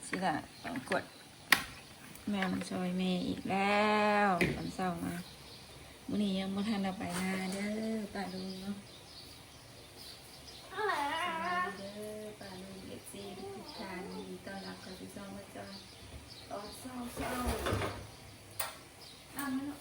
ຊິລະຕ້ອງກວດນ້ຳຊ່ອຍແມ່ອີກແລ້ວ ຕອນເຊົ້າມາ. ມື້ນີ້ຍັງບໍ່ທັນໄດ້ໄປນາເດີ ປ້າລຸງເນາະ. ສະບາຍດີເດີປ້າລຸງ ເອັຟຊີ ທຸກໆທ່ານ ຍິນດີຕ້ອນຮັບເຂົ້າສູ່ຊ່ອງມາຈອຍຕອນເຊົ້າໆ. ອ້າວ ມາເນາະ.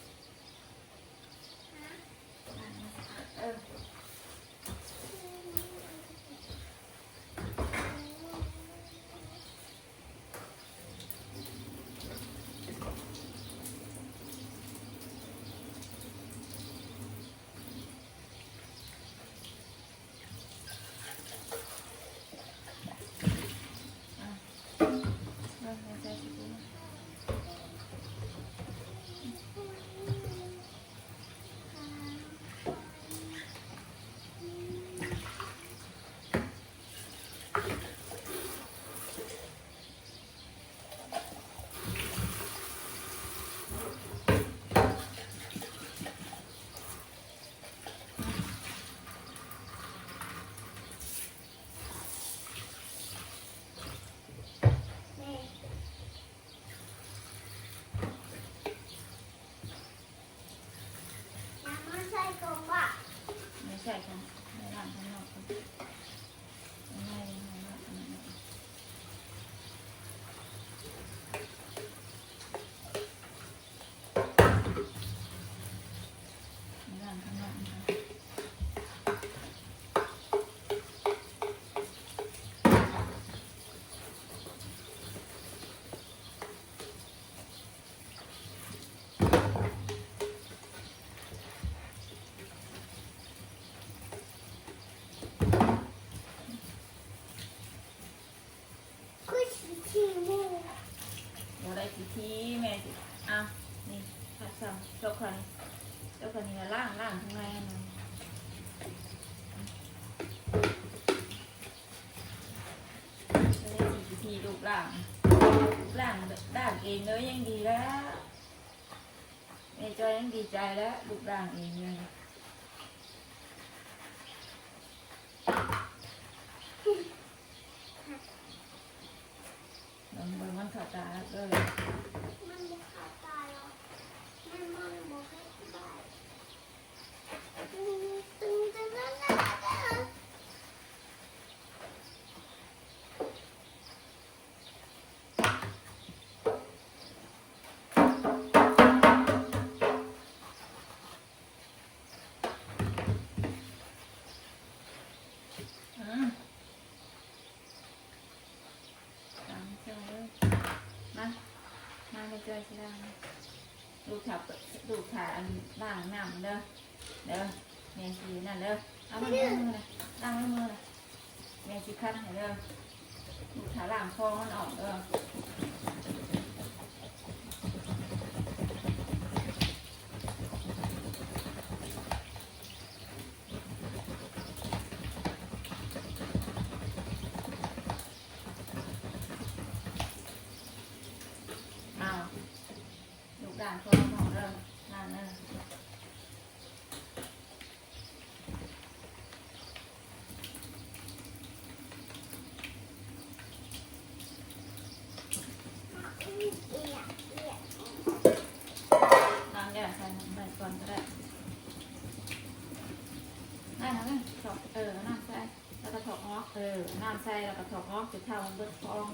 ບໍ່ໄດ້ຂີ້ຖີ່ ແມ່ຊິ ເອົາ ນີ້ ພັດຊຳ ຈົກເຂົ້ານີ້ ຈົກເຂົ້ານີ້ ລ້າງ ລ້າງຂ້າງໃນຫັ້ນນະ. ອັນນີ້ຊິຂີ້ຖີ່ລູກລ້າງ ລູກລ້າງ ລ້າງເອງເລີຍຍັງດີແລ້ວ. ແມ່ຈອຍຍັງດີໃຈແລ້ວ ລູກລ້າງເອງເລີຍ. ເບິ່ງ ເບິ່ງມັນເຂົ້າຕາເລີຍ. ມັນບໍ່ເຂົ້າຕາດອກ ມັນ ມັນບໍ່ເຮັດໄດ້. ອືມ ຕາມເຈົ້າເດີ ມາ ມາ ແມ່ຈອຍຊິລ້າງ ລູກຖ້າ ລູກຖ້າອັນລ້າງນ້ຳເດີ ເດີ ແມ່ຊິນັ້ນເດີ ເອົາມາ ມືນະ ລ້າງມືນະ. ແມ່ຊິຂັດໃຫ້ເດີ ລູກຖ້າລ້າງຄອງມັນອອກເດີ. ອ້າວ ລູກລ້າງຄອງມັນອອກເດີ ລ້າງເດີ. ນ້ຳເດ ໃສ່ນ້ຳໄປກ່ອນກໍໄດ້ ນ້ຳ ເອີ ເອົານ້ຳໃສ່ ແລ້ວກໍຖອກອອກ ເອີ ເອົານ້ຳໃສ່ ແລ້ວກໍຖອກອອກ ຈົນເທົ່າມັນເບິດຟອງ.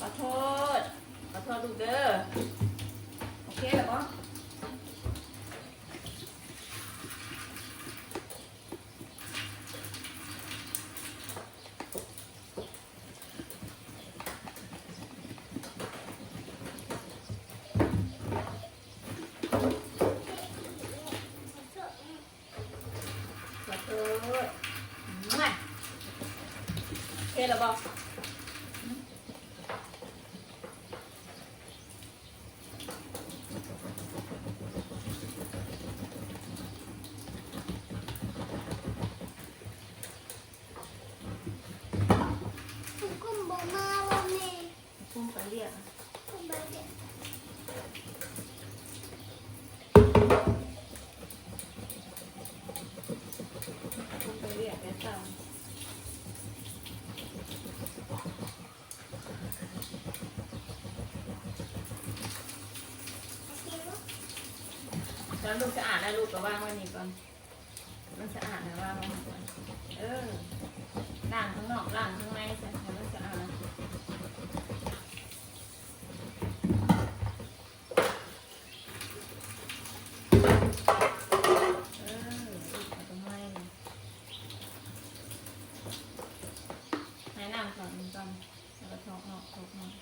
ຂໍໂທດ ຂໍໂທດລູກເດີ ໂອເຄແລ້ວບໍ່? ຕອນລູກສະອາດແລ້ວ ລູກກໍວາງໄວ້ນີ້ກ່ອນ. ມັນສະອາດແລ້ວວາງໄວ້ນີ້ກ່ອນ. ເອີ ລ້າງຂ້າງນອກ ລ້າງຂ້າງໃນຊະ ໃຫ້ມັນສະອາດ. ເອີ ເອົາຕົງໃໝ່ ໃຫ້ນ້ຳເຂົ້ານີ້ກ່ອນ ແລ້ວກໍຖອກອອກ ຖອກອອກ.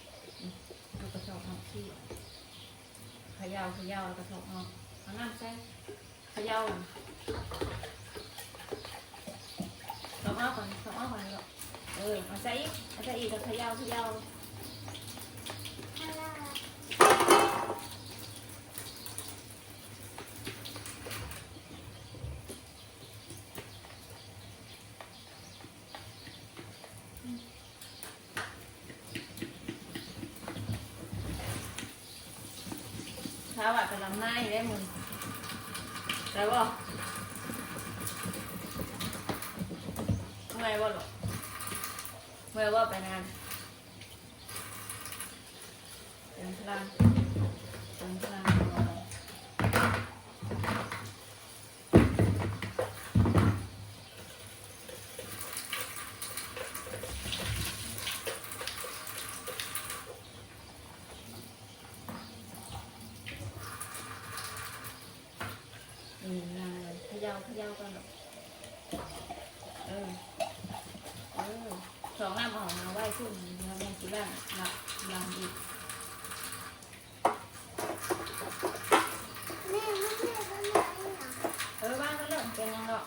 ອືມ ເອົາກະຖອກອອກ ຂະເຍົາ ຂະເຍົາ ແລ້ວກໍຖອກອອກ. ເອົານ້ຳໃສ່ ຂະເຍົາ ຖອກອອກກ່ອນ ຖອກອອກກ່ອນ. ເອີ ເອົາໃສ່ອີກ ເອົາໃສ່ອີກ ແລ້ວຂະເຍົາ ຂະເຍົາ. ຖ້າວ່າກະລຳນາຍໄດ້ມື້ ໄດ້ບໍ່? ເມື່ອຍບໍ່ລູກ? ເມື່ອຍບໍ່ໄປງານ? ເຕີມພະລັງ ເຕີມພະລັງກ່ອນ. ເອີ ເຂົາເຍົາ ເຂົາເຍົາກ່ອນລູກ. ເອີ ເອີ ສອງນ້ຳອອກ ເອົາໄວ້ພຸ້ນ ດຽວແມ່ຊິລ້າງ ລ້າງ ລ້າງອີກ. ເອີ ວາງໄວ້ໂລດ ເປັນຫຍັງດອກ.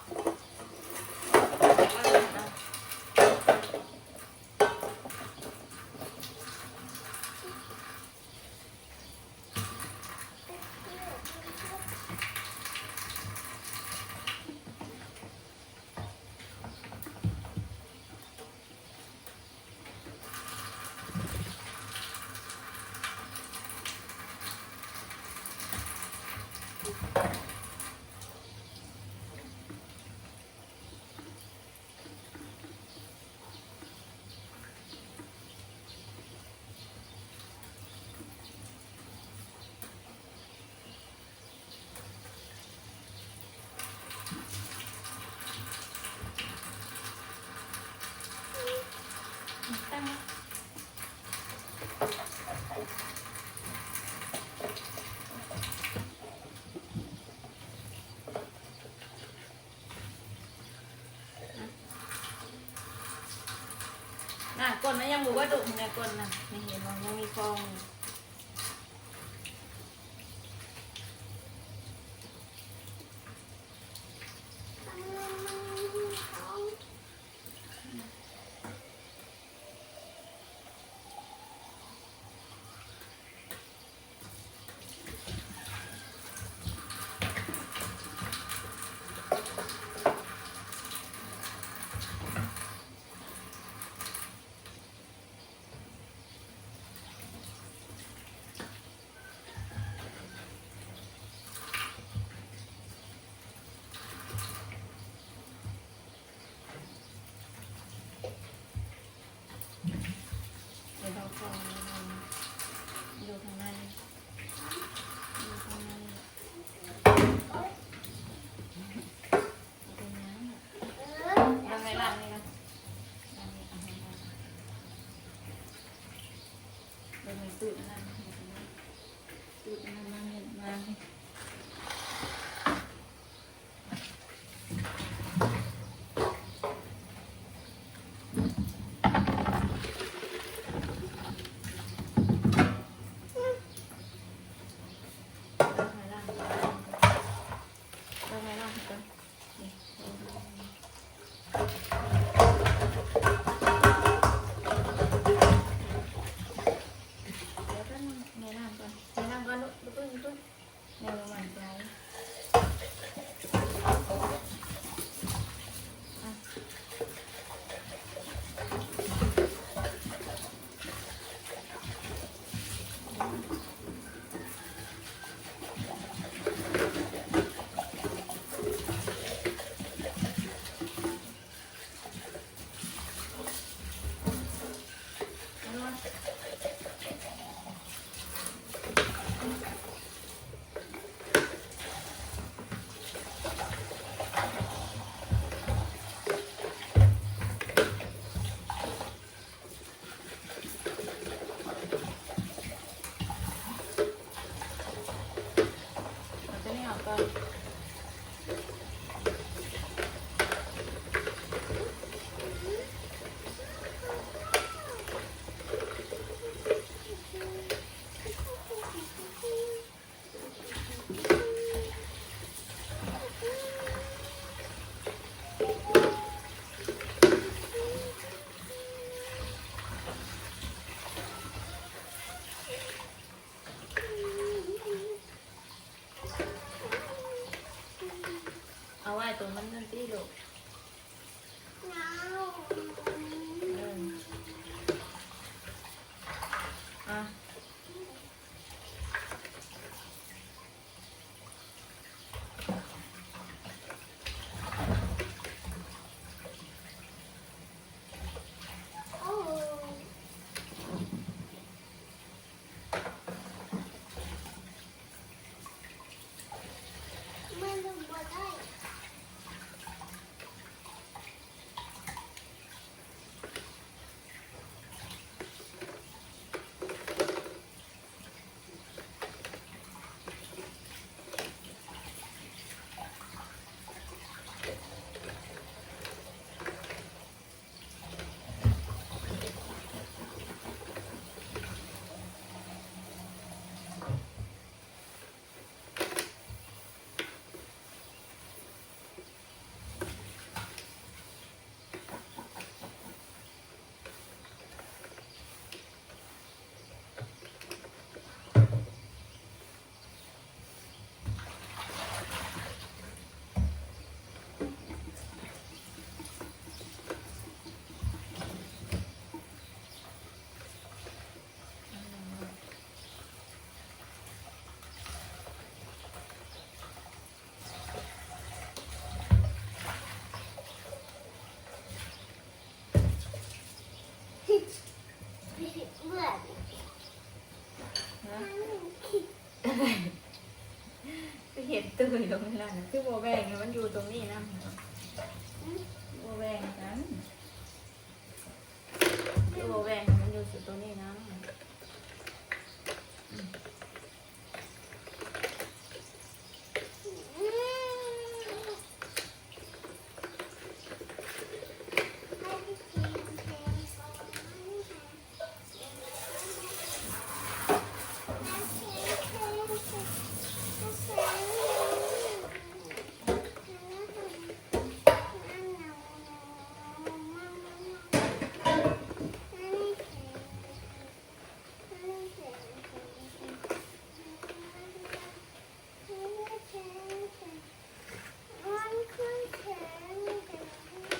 ນະ ກົ້ນມັນຍັງບໍ່ເບິດລູກ ນີ້ນະ ກົ້ນນະ ນີ້ເຫັນບໍ່ ຍັງມີຟອງຢູ່. ອ ກ່ອນ. ເອົາໄວ້ໂຕມັນນັ້ນຕິລູກ. ເອີ ອະ. ຄືເຮັດຕຸ້ຍລົງນີ້ລະ ຄືບໍ່ແບ່ງໃຫ້ມັນຢູ່ຕົງນີ້ນຳ ຄືບໍ່ແບ່ງກັນ ຄືບໍ່ແບ່ງໃຫ້ມັນຢູ່ຕົງນີ້ນຳ.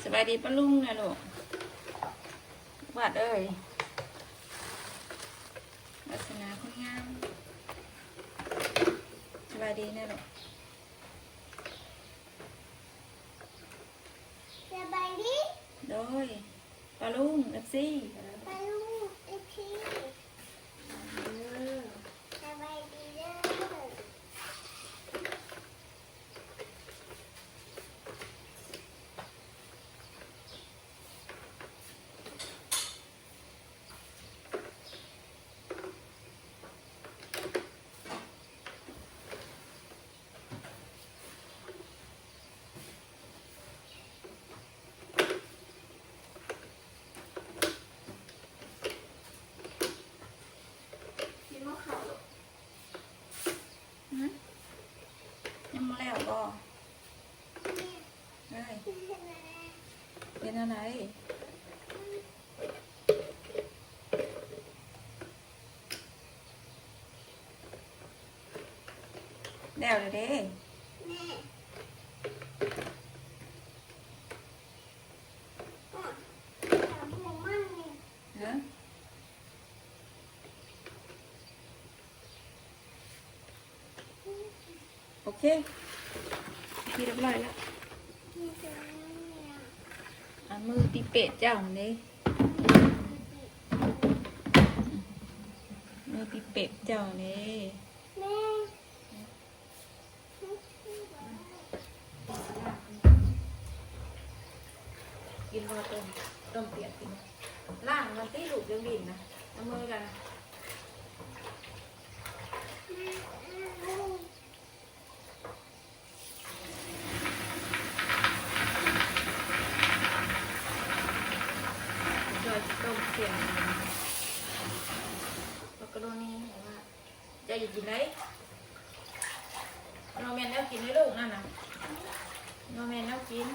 ສະບາຍດີປ້າລຸງນະລູກ ບາດເອີຍ ວາສະໜາຄົນງາມ ສະບາຍດີນະລູກ. ສະບາຍດີ ໂດຍ ປ້າລຸງ ເອັຟຊີ ປ້າລຸງ ເອັຟຊີ ເອີ ສະບາຍດີເດີ. ກິນບໍ່ເຂົ້າລູກ? ຫືມ? ຍັງບໍ່ແລ້ວບໍ່? ເອີຍ ເປັນອະໄລ? ແລ້ວແລ້ວເດ້. ຮະ? ໂອເຄ ເປັນທີ່ຮຽບຮ້ອຍແລ້ວ. ອາ ມືຕີເປດເຈົ້າຫັ້ນເດ້ ມືຕີເປດເຈົ້າເດ້. ແມ່ ກິນບໍ່ຕົ້ມ ຕົ້ມປຽກກິນ ລ້າງມັນຕິລູກ ຈັ່ງດິນນະ ເອົາມືກັນນະ. ຢູ່ກິນໄດ້ ບໍ່ແມ່ນແນວກິນໃຫ້ລູກນັ້ນນະ ບໍ່ແມ່ນແນວກິນ.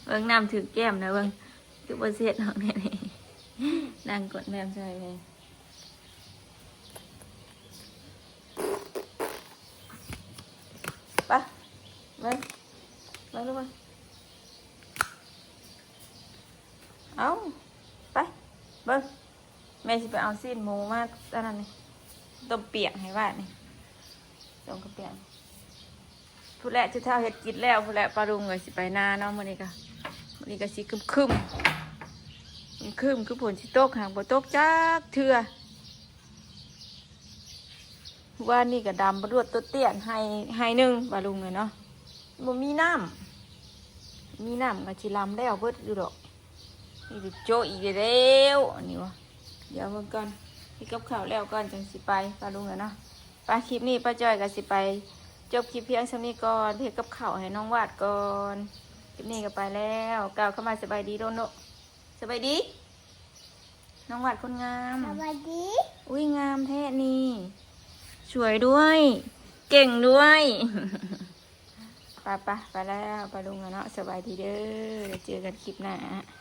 ເບິ່ງ ນ້ຳຖືກແກ້ມນະ ເບິ່ງ ຄືບໍ່ເຊັດອອກແນ່ນີ້ ນັ່ງກົດແນມໃສ່ເລີຍ. ໄປ ເບິ່ງ ເບິ່ງດູເບິ່ງ ເອົາ ໄປ ເບິ່ງ ແມ່ຊິໄປເອົາຊີ້ນໝູມາ ອັນນັ້ນນີ້ ຕົ້ມປຽກໃຫ້ວາດນີ້ ຕົ້ມກະປຽກ ພຸ້ນແຫຼະ ຈຸເຖົ້າເຮັດກິນແລ້ວພຸ້ນແຫຼະ ປ້າລຸງກໍຊິໄປນາເນາະ ມື້ນີ້ກໍ ມື້ນີ້ກໍຊິຄຶ້ມໆ ຄຶ້ມໆ ຄືຝົນຊິຕົກ ຫາກບໍ່ຕົກຈັກເທື່ອ. ວານນີ້ກໍດຳບະຫຼວດຕົວະຕຽນ ໄຮ່ ໄຮ່ໜຶ່ງ ປ້າລຸງເອີຍເນາະ ບໍ່ມີນ້ຳ ມີນ້ຳກໍຊິລຳແລ້ວເບິດຢູ່ດອກ. ນີ້ໂຈະອີກແລ້ວ ອັນນີ້ວະ ດຽວເບິ່ງກ່ອນ ເຮັດກັບເຂົ້າແລ້ວກ່ອນ ຈັ່ງຊິໄປ ປ້າລຸງເອີຍເນາະ. ໄປ ຄລິບນີ້ປ້າຈ້ອຍກໍຊິໄປຈົບຄລິບພຽງສ່ຳນີ້ກ່ອນ ເຮັດກັບເຂົ້າໃຫ້ນ້ອງວາດກ່ອນ. ຄລິບນີ້ກໍໄປແລ້ວ ກ່າວຄຳວ່າສະບາຍດີໂລດເນາະ ສະບາຍດີ ນ້ອງວາດຄົນງາມ ສະບາຍດີ ອຸ້ຍ ງາມແທ້ນີ້ ສວຍດ້ວຍ ເກັ່ງດ້ວຍ. ໄປໆ ໄປແລ້ວ ປ້າລຸງເນາະ ສະບາຍດີເດີ ເຈີກັນຄລິບໜ້າ.